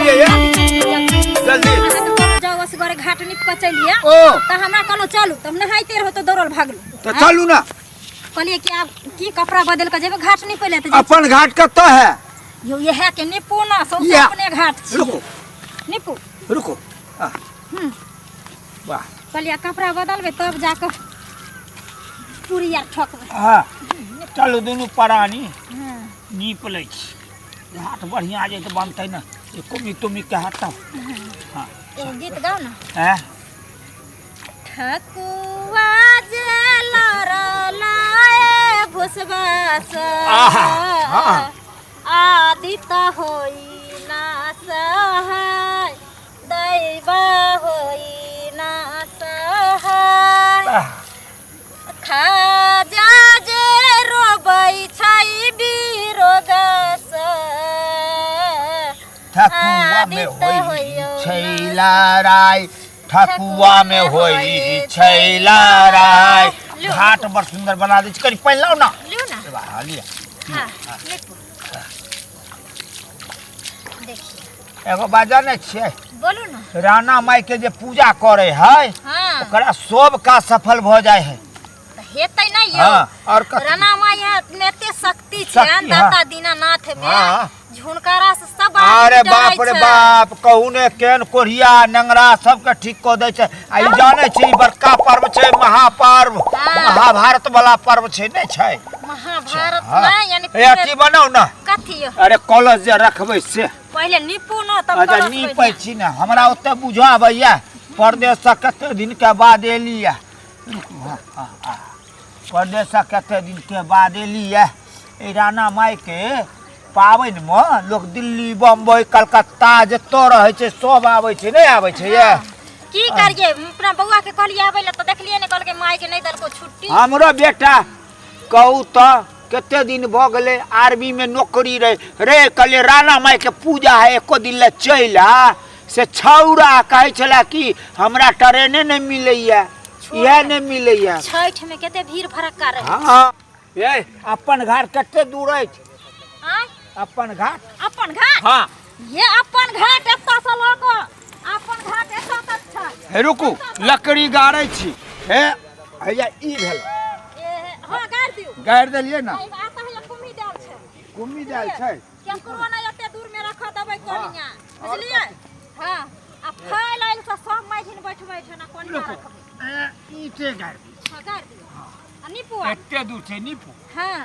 गेलियै ये? जल्दी अहाँके कहलहुँ जाउ असगरे घाट नीप कऽ चलिए ओ तऽ हमरा कहलहुँ चलू तऽ हम नहाइते रहू तऽ दौड़ल भागलहुँ तऽ चलू ने। कहलियै कि आब की कपड़ा बदलि कऽ जेबै घाट नीपै लए तऽ अपन घाट कतऽ है? यौ इएह के नीपू ने, सौंसे इएह। अपने घाट छी। रुकू। नीपू। रुकू। आ। वाह। कहलियै कपड़ा बदलबै तब जाकऽ पूरी आर ठकबै। हाँ चलू दुनू प्राणी नीप लै छी घाट। बढ़िआँ जे तऽ बनतै ने, कुमी तुमी के हाथ तब। हाँ, एगो गीत गाउ ने। हैं? ठकुआ जे लड़लाए भुसबा से आहा, हाँ। आदित होई ना सहाय, दैवा होई ना सहाय। आह, खाजा जे रोबै छै बिरोग से ठकुआ में आदित होई होइयो छै लड़ाई, ठकुआ में होई छै लड़ाई। लियौ। घाट बड़ सुंदर बना दै छै। कनि पानि लाउ ने। लियौ ने। वाह, लिअ। हाँ, लिखू। देखिए। एगो बात जानै छियै? बोलू ने। राणा माई के जे पूजा करे है, ओकरा सब काज सफल भऽ जाइ है। तऽ हेतै नहि यौ। हाँ, और कथी? राणा माई में एते शक्ति छै, शक्ति, हाँ। दाता दीनानाथ में झुनकारा से सब आदमी अरे डरै बाप रे छै। बाप, कहू ने केहन कोढ़िया नंगरा सबके ठीक कऽ दै छै। आ ई जानै छी, ई बड़का पर्व छै, महापर्व। महाभारत वाला पर्व छै, नहि छै? महाभारत हाँ। नहि, यानी ए, अथी बनाउ ने। कथी यौ? अरे कलश जे रखबै से। पहिले नीपू न तब अच्छा कलश नीपै बैठा। छी ने, हमरा ओते बुझऽ आबैया। परदेशसँ कते दिनके बाद एलियै। रुकू, हाँ हाँ हाँ परदेशसँ कते दिनके बाद एलियै। एहि राणा माइके पाबनिमे लोक दिल्ली, बम्बई, कलकत्ता जतऽ रहै छै सब आबै छै, नहि आबै छै ये? की करिए, अपना बौआ के कहलिए आबै लए तऽ देखलिए ने, कहलकै माय के नहि देलको छुट्टी। हमरो बेटा कहू तऽ कते दिन भऽ गेलै, आर्मीमे नौकरी रहे रे, कहलियै राणा माइके पूजा है, एको दिन लए चलि आ। से छौड़ा कहै छलै कि हमरा ट्रेने नहि मिलैया, इएह नहि मिलैया। छठि में कते भीड़ भड़क्का रहे। हाँ ये अपन घाट कते दूर अछि? आँय? अपन घाट। अपन घाट? हाँ। ये अपन घाट एतऽ से लऽ कऽ अपन घाट एतऽ तक छै। हे रुकू, लकड़ी गाड़ै छी। हे हैया ई भेल। ए, हाँ गाड़ि दियौ। गाड़ि देलियै ने। एहि आता है कुम्ही देल छै। कुम्ही देल छै। केकरो नहि एते दूर में रखऽ देबै कोनिया, बुझलियै? हाँ, आ फैल आयल से सब माइझिन बैठबै छै ना कोनिया रुकू। रखबै। ए, ईटे गाड़ि दियौ। हाँ गाड़ि दियौ। आ नीपू आब। एते दूर छै नीपू। हाँ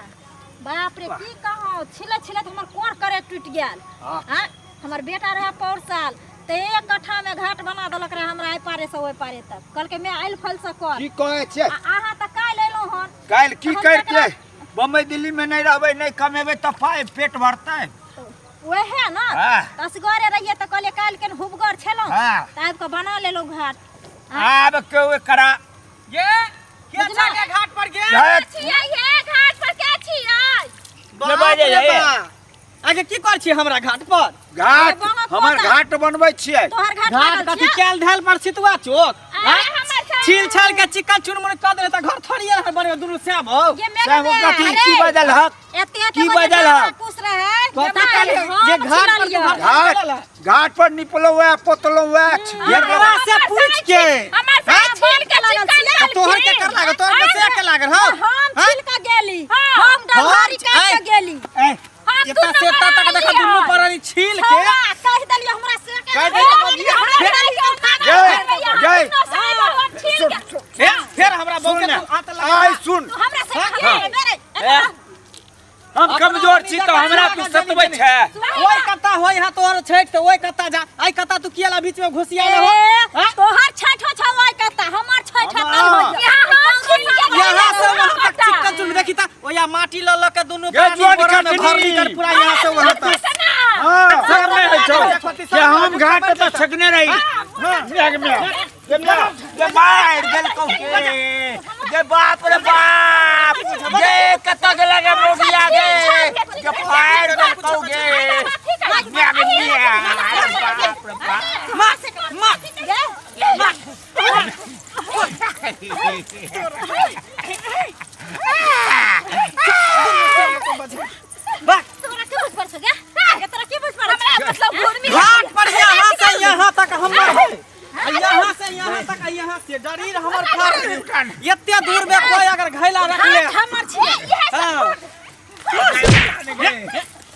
बाप रे, की कहूँ, छिले छिले हमर कोर करे टूटि गेल। हाँ, हमर बेटा रहे पौर साल तऽ एक कट्ठा में घाट बना देलक रहे हमरा एहि पारे से ओहि पारे तक। कहलकै मैं आयल फल से कर। की कहै छै? आ अहाँ तऽ काल्हि अयलहुँ हन। काल्हि की तऽ हम करितियै? केकरा- बम्बई दिल्ली में नहि रहबै, नहि कमेबै तऽ पाइ पेट भरतै? वएह ने। हाँ। असगरे रहियै तऽ कहलियै काल्हि केन हुबगर छलहुँ हाँ। तऽ आबि कऽ बना लेलहुँ घाट। आब केओ एकरा ये के बुझलहुँ? छके घाट पर गेल? जाय। छियै हे घाट पर के छियै? के बाजै बाप रे है? बा। आगे की कर छी हमरा घाट पर? घाट अरे बाबा, हमर पोता। घाट बनबै छियै। तोहर घाट घाट लागल कथी छियै? कैल धैल पर सितुआ चोक? अरे हाँ? हमर छै। छील छाल के चिकन चुनमुन कऽ देले तऽ घर थोड़ी है बनबे दुनू श्याम हो। ये मेघ सएह में, कथी अरे, की बदल हक? एते एते की गोटे बदल डाला हक? कुस रहे, कथी ये कहली? हम जे घाट पर छिललियै। तू घर घाट बनल है। घाट पर निपलहुँ वएह, पोतलहुँ वएह, एकरा से पूछ के। हमर हाँ? सब छील के लागल छियै। तोहर के कर लागल, तोहर के से के लागल हो? हम हाँ? छील के गेली, हम डलहरी काट के गेली। ए, हम एता से एता तक देखा दुनू प्राणी छील के। छौड़ा, कहि देलियै हमरा से के। कहि देलियै, हमरा जय, जय। छील के। सुन, सुन, ए, फेर हमरा सुन बहुते ने। तू हाथ लगा। आइ सुन, तू हमरा से खाली मेरे। ए, हम कमजोर छी तऽ हमरा तू सतबै छै? ओइ कत्ता होय हा तोहर छठि तऽ ओइ कत्ता जा, आइ कत्ता तू किया ला बीच में घुसिया हो? ए, हाँ? तोहर छठ हो छौ ओइ कत्ता, हमर छठ हमरा- एतऽ होइया। यहाँ हम छील के यहाँ से गेली। वहाँ तक चिकन चुन देखी ता ओया माटी ल ल के दुनू गे प्राणी जोन बोरा में कटनी। भर निकर पूरा यहाँ से वहाँ तक। हाँ, सब नहि होइ छौ कथी कि हम घाट तऽ छकने रही। मेघ में गे मार, गे मार देलकौ गे। गे बाप रे बाप, गे कतऽ गेलै गे मोगिया गे? गे फाड़ि देलकौ गे। मेघ में, अरे बाप रे बाप। मार मार मार। वाह। तोरा की बुझ पड़ छौ गे? तोरा की बुझ पड़ छौ? घाट पर हे। एते दूर में कोई अगर घैला रख ले। घाट हमर छियै। हाँ।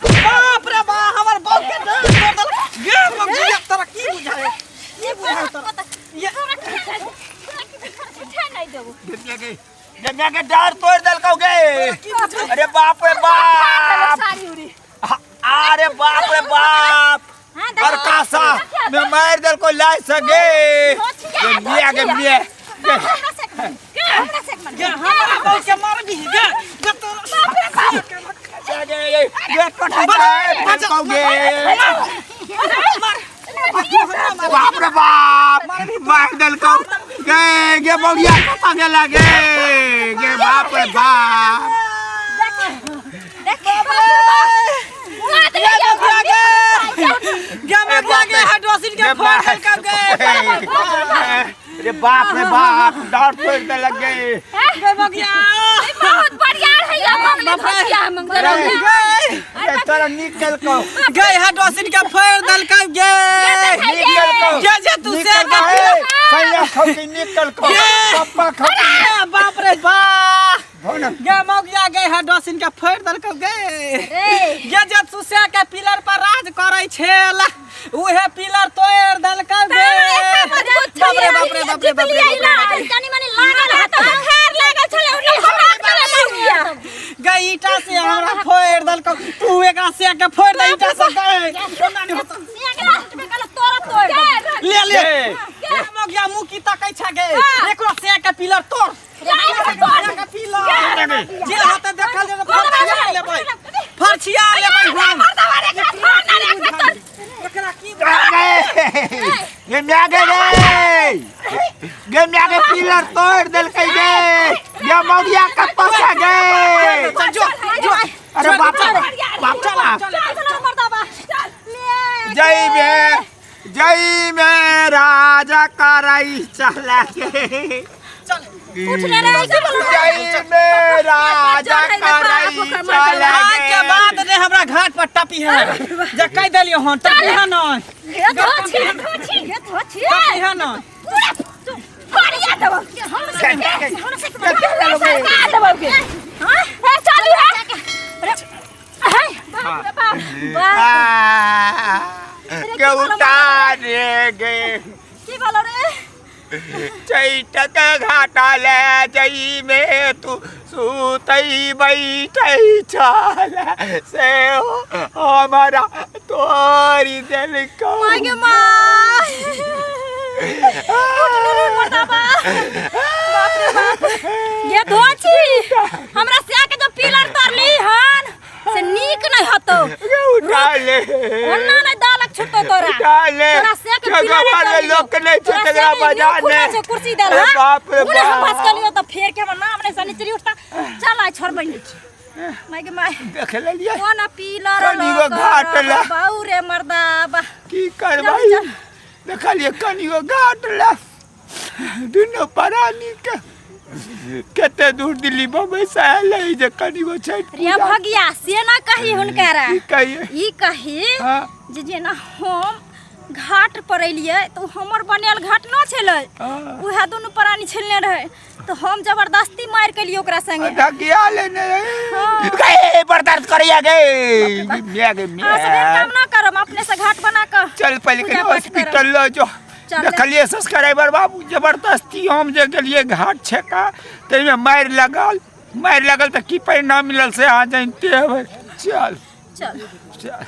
बाप रे बा, हमर बहू के डाँट तोड़ देलक। गे मौगिया, तोरा की बुझाए, की बुझाए तोरा? ये तोरा की बुझाइ? तोरा की बुझाइ? उठा नहि देबौ। गे गे गे म्या के डार तोड़ देलकौ गे। अरे बाप रे बाप, साड़ी उड़ी। अरे बाप रे बाप, हाँ, देखो। बरकासा में मार देलको लाइ सगे। गे मिया गे मिया गे। हमरा से एक मन। हमरा से एक मन। गे हमरा बहू के मारबी गे? गे तोरा गे गे गे कटा जाए देलकौ गे। बाप रे बाप, मार देलकौ गे। गे बगिया कता गेला गे? गे बाप रे बाप। देख, मुआ दे। गे मगिया गे, हाइड्रोसिन के फोड़ देलकौ गे। अरे बाप रे बाप, डार तोड़ देलक गे। गे मगिया, बहुत बढ़िया है ये मंगले धोतिया मंगले। गे अरे तोरा नीक केलकौ। गे हाइड्रोसिन के फोड़ देलकौ गे। नीक केलकौ। गे जे तू नीक से केलकौ, हे, सैया खौकी नीक केलकौ। गे। पप्पा खौकी। अरे बाप रे बा, भोन गे मौगिया गे, हाइड्रोसिन के फोड़ देलकौ गे। रे गे जे सुसे के पिलर पर राज करै छेल, उहे पिलर तोड़ देलकौ गे। बाप रे बाप रे बाप रे बाप रे बाप रे। तनी मनी लागल है त बुखार लागल छले, ओने फटाक देले मौगिया। गे ईटा से हमरा फोड़ देलकौ, तू एकरा से के फोड़ दे ईटा से गे, ओना नहीं होतो। सिया के टूटबे कल तोरा तोड़ देबो। ले ले। गे। गे मौगिया, मुँह की तकै छ गे? एकरो से के पिलर तोड़, से के पिलर जे होते देखल जे। फरछिया लेबै, फरछिया लेबै हम एकरा। की गे म्या गे गे गे म्या गे, पिलर तोड़ देलकै गे। गे मौगिया कत्तो छै गे? चल जो जो। अरे बाप रे बाप, चला। चल चल मर्दाबा, चल ले। जय में जय में राजा कराई चला के। चल। उठ ले रे, की बोलू? जय में राजा कराई चला आज के के। बाद ने हमरा घाट पर टपी है जे कह देलियो हन, टपी है न? हे धोछी, धोछी, हे धोछी। टपी है न? पूरा तू फड़िया देबो। हम से हम से सरकार देबो के। हां, हे चालू है। अरे हे बाप रे बाप, बाप के उतारे गे। की बोलो रे? चैतक घाटा ले जई में तू सुतई बैठै छल से हमारा तोरी देलकौ। माय गे माय, उठ ले रे मर्दाबा। बाप रे बाप, ये धोछी, हमरा से के जो पिलर तरली हन से नीक नहीं हतो। गे उठा ले। ओन्ना नहीं दालक छुटतो तोरा। उठा ले। तोरा से के पिलर जगह तरली। लोक नहीं छै तोरा तकरा से के बजा खुला ने। छै कुर्सी देल। अरे हाँ? बाप रे उन्हें हम बाप। फंस गेलियो त फेर के हमर नाम नहीं सनिचरी उठता। चल आइ छोड़बै नहीं माय गे माय। देख लेलियै। कोन पिलर? कनिगो घाट ला। बाऊ रे मर्दाबा, की करबै? चल, चल। देखलियै कनिगो घाट ला दुनू प्राणी के कते दूर दिल्ली बम्बई से आयल है जे कनिगो छठि रे पूजा। भगिया, से ना कही हुनकरा। की कहियै? ई कही हाँ। जे जेना हम घाट पर एलियै तऽ ओ हमर बनायल घाट न छलै। हाँ। उएह दुनू प्राणी छेलने रहै तऽ हम जबरदस्ती मारि केलियै ओकरा संगे। धकिया लेने हाँ। गे, बड़ दर्द करैया गे मिया गे। अहाँ मिया सब एहन काम ना करब, अपने से घाट बना कऽ चल पहिले पूजा कनि पाठ करब। हॉस्पिटल लऽ जो। चल। देखलियै सब्सक्राइबर बाबू, जबरदस्ती हम जे गेलियै घाट छेका ताहिमे मारि लगल, मारि लगल तऽ की परिणाम मिलल से अहाँ जानिते हेबै। चल। चल। चल।